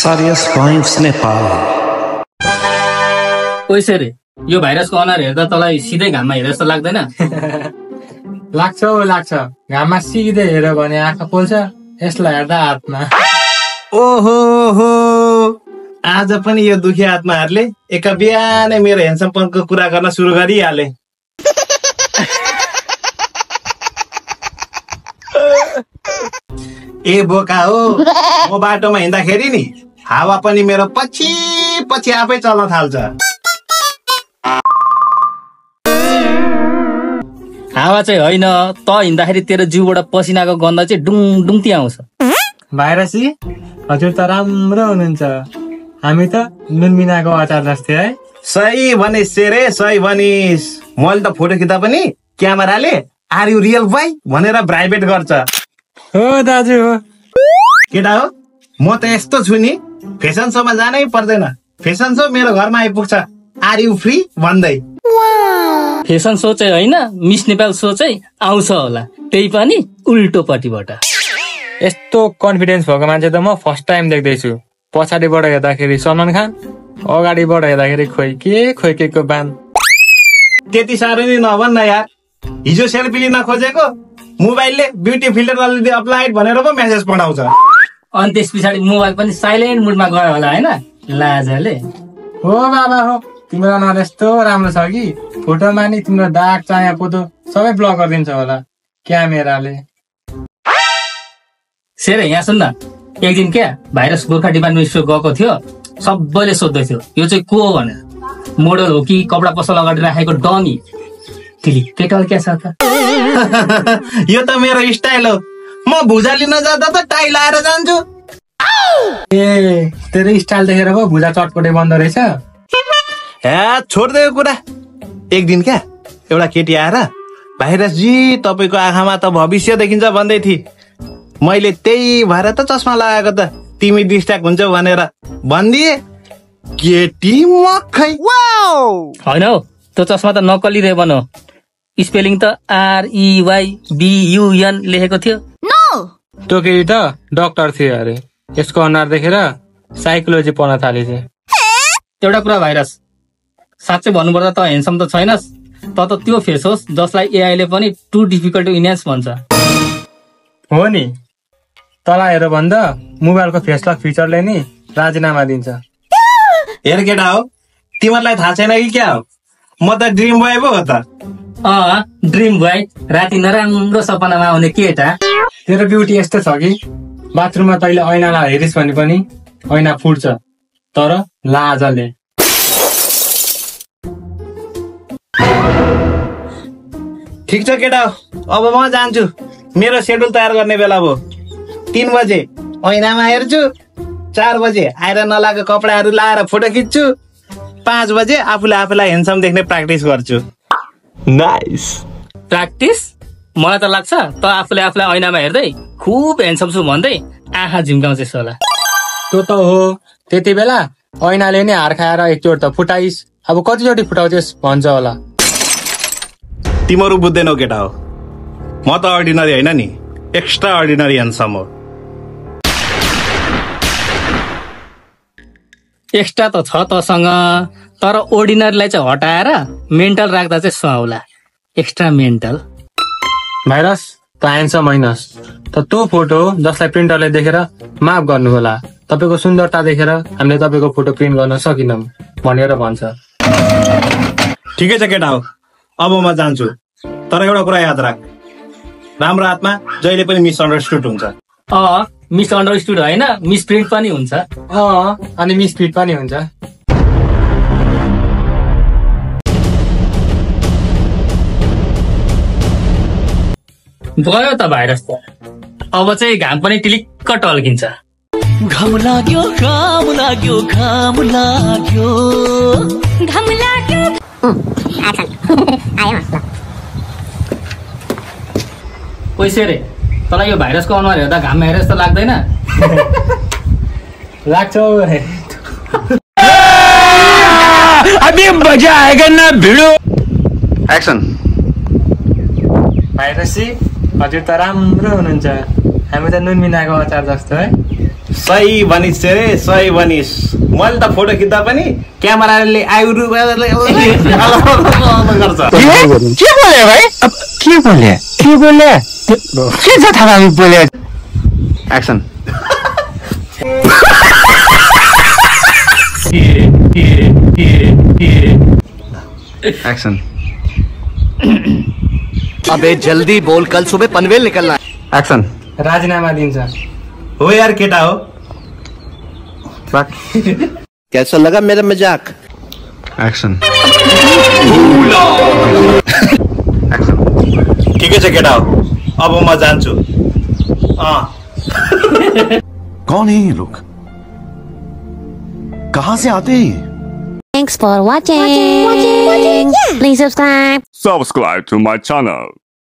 Serious Points Nepal. ओइसे रे यो भाइरसको अनुहार हेर्दा तँलाई सिधै घाममा हेरे जस्तो लाग्दैन? लाग्छ घाममा सिधै हेर्यो भने आँखा पोल्छ, यसलाई हेर्दा आत्मा। ओहो हो, आज पनि यो दुखी आत्माहरूले एका बिहानै मेरो ह्यान्डसमपनको कुरा गर्न सुरु गरिहाले। ए बोका हो, म बाटोमा हिँड्दाखेरि नि हावा पनि मेरो पछि पछि आफै चल्न थाल्छ। हावा चाहिँ होइन, त हिँड्दाखेरि तेरो जिउबाट पसिनाको गन्ध चाहिँ डुङ डुङती आउँछ। भाइरसी हजुर त राम्रो हुनुहुन्छ, हामी त नुनमिनाको अचार जस्तै है। सही भनिस् रे, सही भनिस्। मैले त फोटो खिच्दा पनि क्यामेराले आर यु रियल बोय भनेर प्राइभेट गर्छ। हो दाजु हो। केटा हो, म त यस्तो छु नि, फेसन सोमा जानै पर्दैन, फेसन सो मेरो घरमा आइपुग्छ आर यु फ्री भन्दै। फेसन सो चाहिँ होइन, मिस नेपाल सो चाहिँ आउँछ होला, त्यही पनि उल्टोपट्टिबाट। यस्तो कन्फिडेन्स भएको मान्छे त म फर्स्ट टाइम देख्दैछु। पछाडिबाट हेर्दाखेरि सलमान खान, अगाडिबाट हेर्दाखेरि खोइ के को बान। त्यति साह्रो नि नभन्न यार, हिजो सेल्फी लिन खोजेको मोबाइलले ब्युटी फिल्टर अप्लाइड भनेर पो मेसेज पठाउँछ। अनि त्यस पछाडि मोबाइल पनि साइलेन्ट मुडमा गयो होला होइन, लाजले। हो बाबा हो, तिम्रो अनुहार यस्तो राम्रो छ कि फोटोमा नि तिम्रो दाग चाया पोतो सबै ब्लक गरिदिन्छ होला क्यामेराले। सेरे यहाँ सुन न, एक दिन क्या भाइरस गोर्खा डिपार्टमेन्ट स्टोर गएको थियो, सबैले सोध्दै थियो यो चाहिँ को हो भनेर, मोडल हो कि कपडा पसल अगाडि राखेको डमी। केटल क्या छ त? यो त मेरो स्टाइल हो, म भुजा लिन जाँदा त टाई लाएर जान्छु। ए तेरो स्टाइल देखेर पो भुजा चटपटे बन्द रहेछ। हे छोड्दै यो कुरा। एक दिन क्या एउटा केटी आएर भाइरस जी तपाईँको आँखामा त भविष्य देखिन्छ भन्दै थिए, मैले त्यही भएर त चस्मा लगाएको त, तिमी डिस्ट्र्याक्ट हुन्छौ भनेर भनिदिए। केटी मखै होइन हौ, त्यो चस्मा त नक्कली रेबन हो, स्पेलिङ त REYBUN लेखेको थियो। त्यो केही त डाक्टर थियो अरे, यसको अनुहार देखेर साइकोलोजी पढ्न थालेछ। एउटा कुरा भाइरस, साँच्चै भन्नुपर्दा त ह्यान्डसम त छैनस्, त त्यो फेस होस् जसलाई एआईले पनि टु डिफिकल्ट टु इन्हान्स भन्छ। हो नि, तँलाई हेर भन्दा मोबाइलको फेस लक फिचरले नि राजीनामा दिन्छ। हेर केटा हो, तिमीहरूलाई थाहा छैन कि क्या हो, म त ड्रिम बोय पो हो त। ड्रिम बोय, राति नराम्रो सपनामा आउने केटा। तेरो ब्युटी यस्तो छ कि बाथरुममा तैले ऐनालाई हेरिस् भने पनि ऐना फुट्छ, तर लाजले। ठिक छ केटा हो, अब म जान्छु, मेरो सेड्युल तयार गर्ने बेला भयो। 3 बजे ऐनामा हेर्छु, 4 बजे आएर नलागेको कपडाहरू लाएर फोटो खिच्छु, 5 बजे आफूलाई ह्यान्डसम देख्ने प्र्याक्टिस गर्छु। Nice. प्र्याक्टिस? मलाई त लाग्छ त आफूलाई ऐनामा हेर्दै खुब ह्यान्डसम छु भन्दै आँखा झिम्काउँछस् होला। त्यो त हो, त्यति बेला ऐनाले नै हार खाएर एकचोटि त फुटाइस्, अब कतिचोटि फुटाउँछस् भन्छ होला। तिमीहरू बुझ्दैनौ केटा हो, म त अर्डिनरी होइन नि, एक्स्ट्रा अर्डिनरी ह्यान्डसम हो। एक्स्ट्रा त छ तसँग, तर अर्डिनरीलाई चाहिँ हटाएर मेन्टल राख्दा चाहिँ सुहाउला, एक्स्ट्रा मेन्टल। भाइरस त ह्यान्डसम होइनस्, त त्यो फोटो जसलाई प्रिन्टरले देखेर माफ गर्नु होला, तपाईँको सुन्दरता देखेर हामीले तपाईँको फोटो प्रिन्ट गर्न सकिनौँ भनेर भन्छ। ठिकै छ केटा हो, अब म जान्छु, तर एउटा कुरा याद राख, राम्रो आत्मा जहिले पनि मिसअन्डरस्टुड हुन्छ। मिसअन्डरस्टुड होइन, मिसप्रिन्ट पनि हुन्छ। अनि मिसफिट पनि हुन्छ। गयो त भाइरस त, अब चाहिँ घाम पनि टिलिक्क टल्किन्छ। घाम लाग्यो घाम लाग्यो घाम लाग्यो घाम लाग्यो। पैसे रे, तँलाई यो भाइरसको अनुहार हेर्दा घाममा हेरे जस्तो लाग्दैन? लाग्छ। अभी मजा आएगा ना भिडो। एक्सन। भाइरसी हजुर त राम्रो हुनुहुन्छ, हामी त नुनमिनाको अचार जस्तो है। सही भनिस् रे, सही भनिस्। मैले त फोटो खिच्दा पनि क्यामेराले आइरु गर्छ। के बोले भाइ? के बोले? के छ थाहा बोले? एक्सन। एक्सन। अबे जल्दी बोल, कल सुबह पनवेल निकलना है। एक्सन। राजीनामा दिन्छ। हो यार केटा हो। कैसा लगा मेरा मजाक? एक्सन। ठिकै छ केटा हो, अब म जान्छु। कौन है ये लोग? कहाँ से आते हैं? Thanks for watching. Please subscribe. Subscribe to my channel.